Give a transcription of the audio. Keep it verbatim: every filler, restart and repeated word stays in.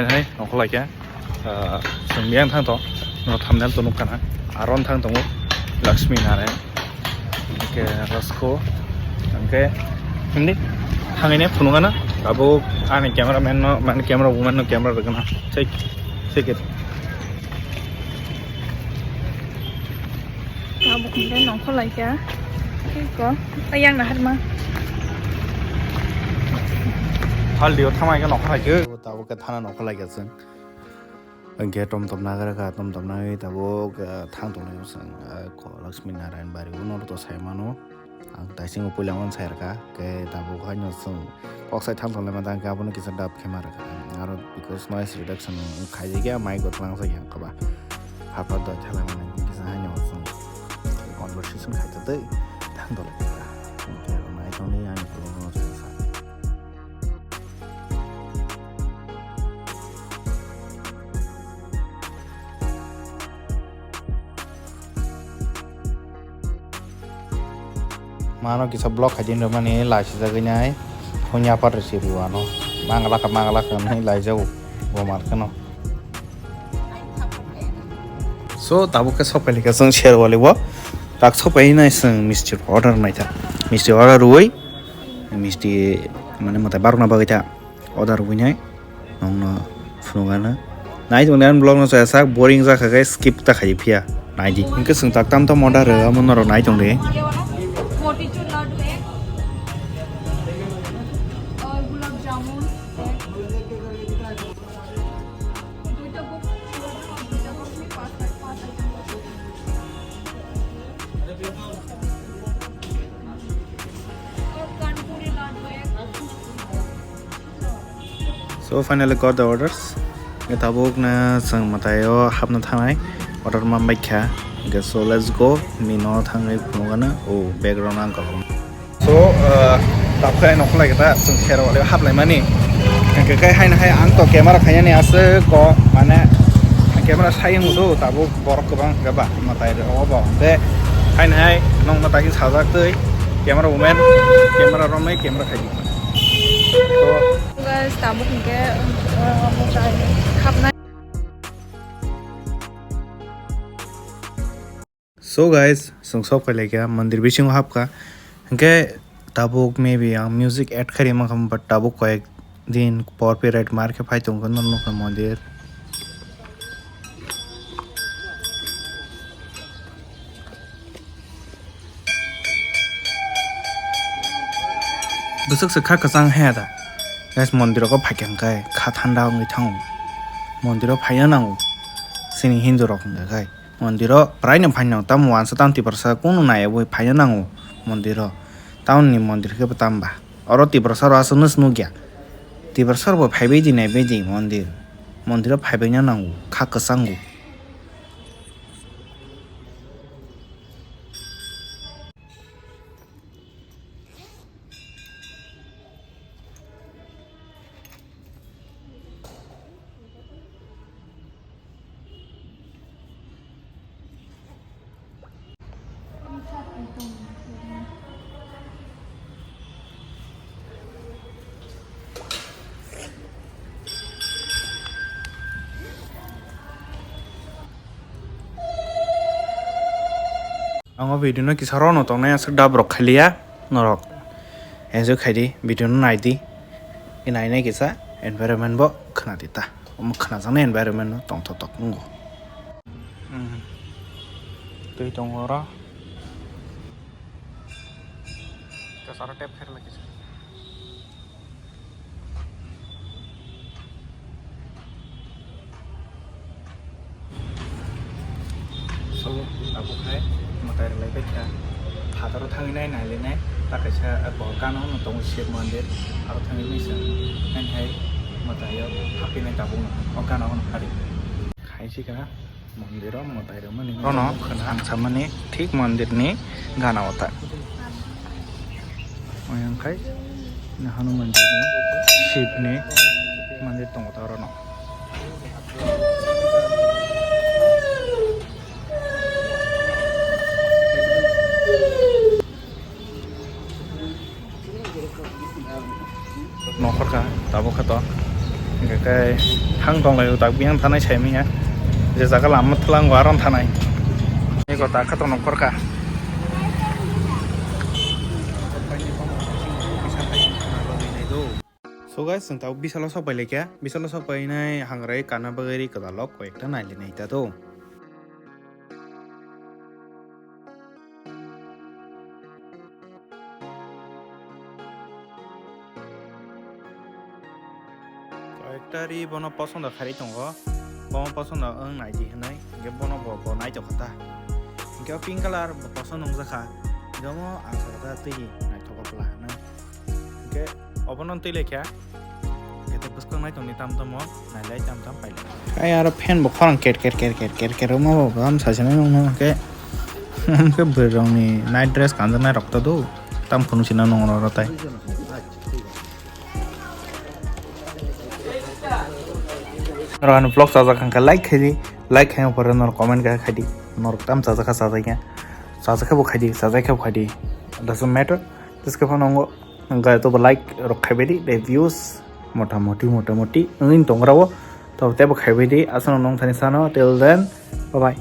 Hai, nongkhor laikha. Ah, chwng miyang thang tong. No thumbnail to nukha na. Aron thang tongo. Lakshmi Narayan. Hingke Rasko. Hingke hindi. Thangini phunukana. Abo ani camera man no, mane camera woman no camera rwgana. Check. Check it. Abo hingke nongkhor laikha. Kiko. Ayang naharma. Haldi o thama hingke nongkhor laikha. Abo ke thana nongkhor laikha chwng. Hingke tom tom nagra kha, tom tom nagwi tabuk, ah, thang tongo chwng, ah, ko Lakshmi Narayan bari o norok to sai mano. Ang taisingo puila on sai rwkha, ke tabuk haino chwng kok sai thang tonglai ma tang khe abono kisa dub khe ma rwkha. Aro because noise reduction khaijak ya, mic bo twlang jak ya, wngkha ba. Hapha doi thalai mani kisa haino chwng conversation khai tongtwi thang tonglai kha. Hingke aro nai tongdi ani vlog no chwng sa. Mano kisa block khai din rwmani laisijagwi nai phone yapar rwsi rw ano. Mangala kha, mangala kha hwnwi laijago bo mar kheno. So, tabuk khe sok pailika chwng Sherwali o. Tak sok painai chwng misti order naitha. Misti order rwui, misti mane mwtai barokna bagwi tha order rwinai. Nongno phunukgana. Nai tongdi ani vlog no chaya sak boring jakha khe skip ta khai phiya. Naidi. Hingke chwng tak tam tam order rw amo norok nai tongdi. Motichoor लाडू एक और गुलाब जामुन एक। दुईटा बॉक्स, दुईटा बॉक्स में पाँच, पाँच आइटम। और कानपुरी लाडू एक। So finally got the orders. Tabuk na chwng mwtai o hapna thangnai order manbai kha. Hingke so let's go. Mino thangwi phunukgana. O background ang kabang. So, uh, tabuk khe nokho lai khe ta chwng Sherwali o haplaimani. Hingke khe haino hai ang to camera khainani aswk ko mane camera sayung do tabuk borok kwbang khe ba mwtai rw o bo. Te haino hai nong mwtai sajak twi camera woman camera romwi camera khai di. So, guys, tabuk hingke, uh, mwtai hapnai. So guys, chwng sok pailai kha mandir bisingo hapkha. Hingke tabuk maybe ang music add khairi mankha, but tabuk koyek din por period mar khe phai tongkha nukha mandir. Bwswk se kha kwchang he da. Guys, mondir o phaikha hwnkhe kha thanda wngwi thango. Mondir o phaina nango. Chini Hindu rok hwnkhe khai. Mondir o prai no phaina nango. Tamo wansa tamo tiprasa kunu naiya bo phaina nango mondir o. Town ni mondir khe bo tamo ba. Oro tiprasa rok aswk no se nukya. Tiprasa rok bo phaibai di naibai di mondir. Mondir o phaibai no nango. Kha kwchango. Ang o video no kisa rw no tongnai aswk dub rok khailiya norok enjoy khaidi video no naidi nainai kisa environment bo khwnadi ta omo khwnajaknai environment no tongthok tok wngo. Twi tongo oro. Kasaro tep kher lai kisa. So, abo khai mwtai rwlai bai kha. Phataro thangwi nai nai lai nai. Ta kaisa abo gana hwnwi tongo Shiv Mandir. Aro thangwi nai se nai hai mwtai o hapwi nai tabuk no. O gana hwnwi phari. Khai si kha. Mondir o mwtai rwmani. Oro no khwna ang samani thik mondir ni gana o ta. Oyang khai Hanuman ji ni, Shiv ni mondir tongo ta oro no. Nongkhor kha, tabuk kha to. Hingke kai thang tong lai tak biyang thanai sai manya. Je jaga lama thwlang o aron thanai. Eko ta khato nongkhor ka. So guys, chwng tabuk bisalo sok pai laikha. Bisalo sok painai hangrai kana bagwi ri kwdalo koi ekta nai linai ta do. Koyekta ri bono posondo kharwi tongo, bono posondo wng nai di hwnwi, hwnkhe bono bo, bo naithok kha ta. Hwnkhe o pink colour bo posondo wngjakha, jomo ang sakha ta twi naithok kha bwla hwnwi. Hwnkhe obono twi laikha, hwnkhe bwskang naithokni tam tamo nailai tam tam pailai. Ai aro fan bo khorang ker ker ker ker ker ker wngma bo bwlam sajani nukno hwnkhe, hwnkhe bwrwirokni night dress kanjaknai rok ta do, tam phunuk sina nongro oro tai. Norok ani vlog chajak kha khe like khaidi, like khaina pore norok comment khe khaidi, norok tam chajak kha chajak ya, chajak khe bo khaidi, chajak khe bo khaidi, doesn't matter. Teskhe phano wngkha to bo like rok khaibaidi, de views motamoti motamoti wngwi tongra o, to tebo khaibaidi, aswk nong thani sano, till then, bye bye.